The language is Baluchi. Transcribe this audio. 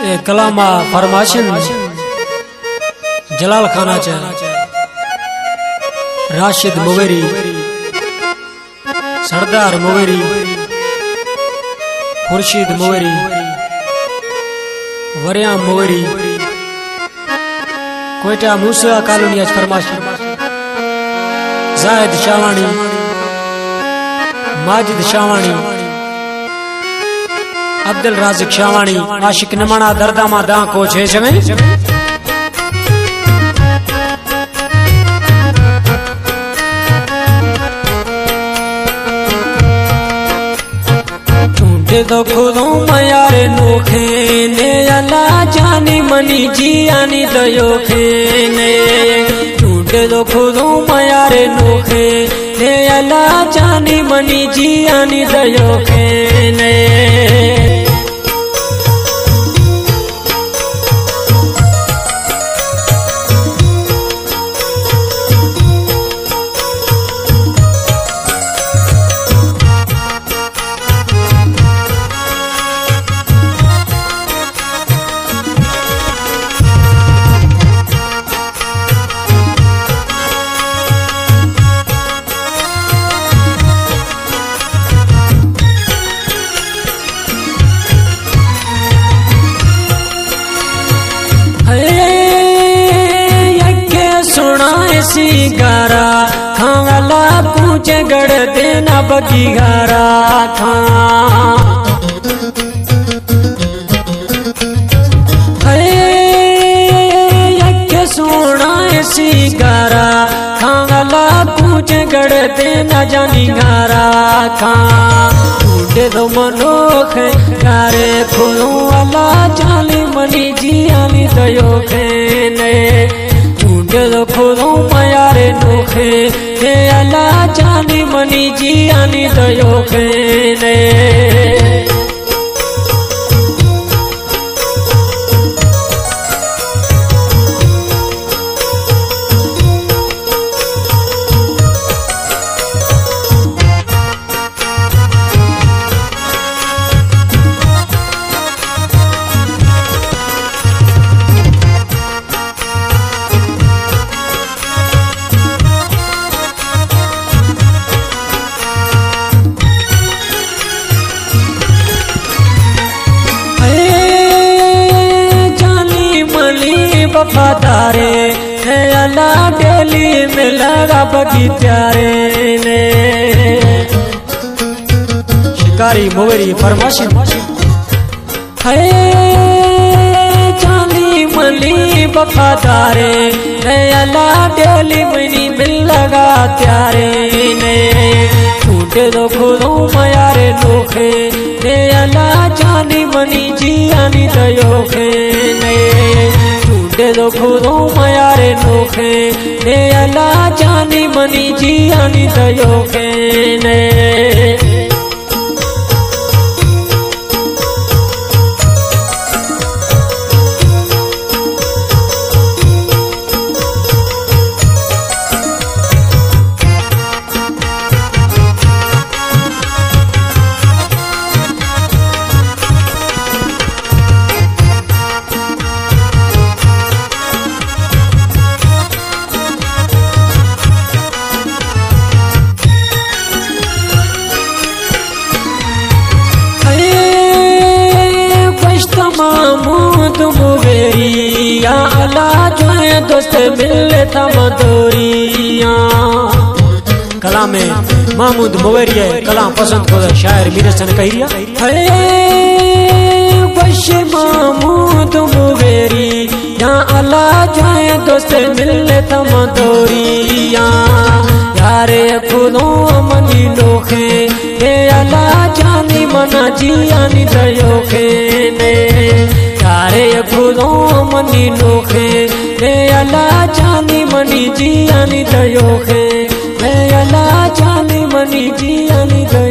اے کلام ءَ فرمائش اِنت جلال خان ءَ چہ راشد مویری، سردار مویری، خورشید مویری، وریام مویری، کوئٹہ موسی کالونی ءَ چہ فرمائش، زاہد شاہوانی، ماجد شاہوانی، عبدالرازق شاہوانی، عاشق نمانا درداں ما داں کوچ ہے شمیں۔ چونڈے دو کدوم یار نوخینے، اللہ جانی منی جیانی دیوخینے۔ چونڈے دو کدوم یار نوخینے، اللہ جانی منی جیانی دیوخینے۔ ہے یکے سونا اسی گارا، کھاں والا پوچھے گڑ دینا بگی گارا کھاں۔ ہے یکے سونا اسی گارا، کھاں والا پوچھے گڑ دینا جانی گارا کھاں۔ ٹوڈے دو منوخ یارے کھلوں والا جانی منی جیانی دیوخینے۔ چونڈے دو کھلوں میارے نوخینے، اللہ جانی منی جیانی دیوخینے۔ اے جانی منی وفادارے، اے اللہ ڈیلی ملگا بگی تیارے نے۔ شکاری مویری فرمائش۔ ہے جانی منی وفادارے، اے اللہ ڈیلی منی ملگا تیارے نے۔ ٹوڈے دو کھلوں میارے نوخینے، اللہ جانی منی جیانی دیوخینے۔ ٹوڈے دو کھلوں میارے نوخینے، اللہ جانی منی جیانی دیوخینے۔ اے پشت محمود مویری، یا اللہ جو ہے دوست ملت مدوری، یا۔ کلام محمود مویری ہے، کلام پسند کو شاعر میر حسن کہیریا۔ ہے وش محمود مویری، یا اللہ جائیں دوست ملت مدوری، یا یار کھلوں منی نوخینے، اللہ جانی منا جیانی دیوخینے۔ یار کھلوں منی نوخینے، اللہ جانی منی جیانی دیوخینے۔ اے اللہ جانی منی جیانی دیوخینے۔